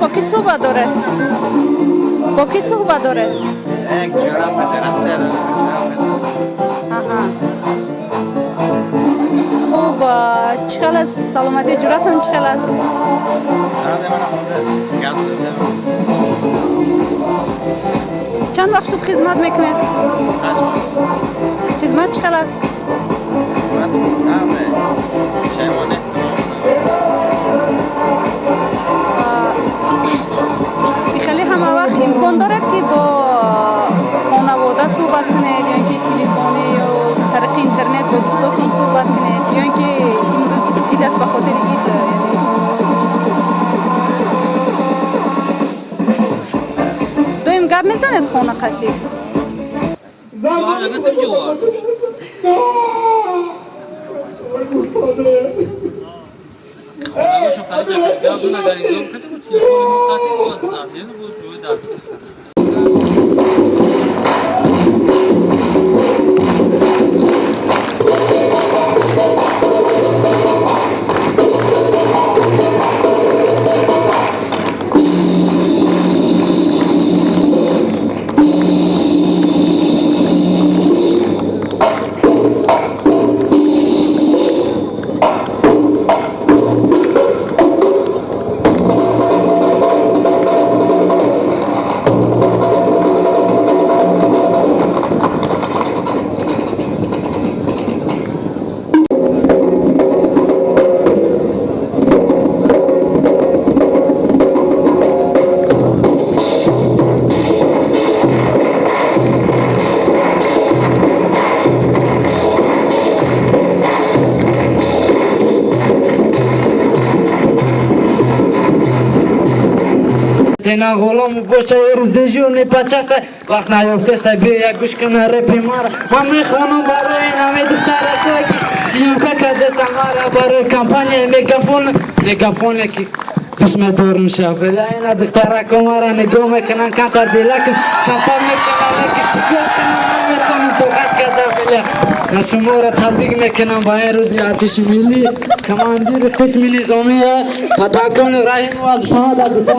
Бо кӣ суҳбат доред? Бо кӣ суҳбат доред? Як ҷурам Россия. Аҳа. Хуб, чӣ хел аст саломатии ҷуратон, чӣ хел аст? Газ. Чанд вақт шуд хизмат мекунед? Хизмат чӣ хел аст? Хизмат нағзе. Пушаймон нестам. Хеле ҳама вақт имкон доред, ки бо хонавода суҳбат кунед ё ин ки телефонӣ ё тариқи интернет бо дӯстотон суҳбат кунед, ё ин ки имрӯз ид аст, ба хотири ид, яъне доим гап мезанед хона қатӣ? Гуфтам ҷавоб. Хонагошон харид гап нагаризом кати бо телефони мо қати бо арден бо ҷои дар. Тена ғулом боша, рӯз дежурный по части, вақт наёфтеста, бия гӯш кана репи мара. Ман мехонам барои нами духтаракое, ки съёмка кардеста мара, барои компания Мегафон, Мегафоне ки дӯст медорам шаб. Ина духтарако мара нигоҳ мекунанд, камтар дилакам камтар мекунанд, лекин чӣ кор кунам, наметавонам тоқат карда. Била, на шуморо табрик мекунам ба ин рӯзи артиши миллӣ, командири қисми низомия подполковник Раҳимов Абдусамад.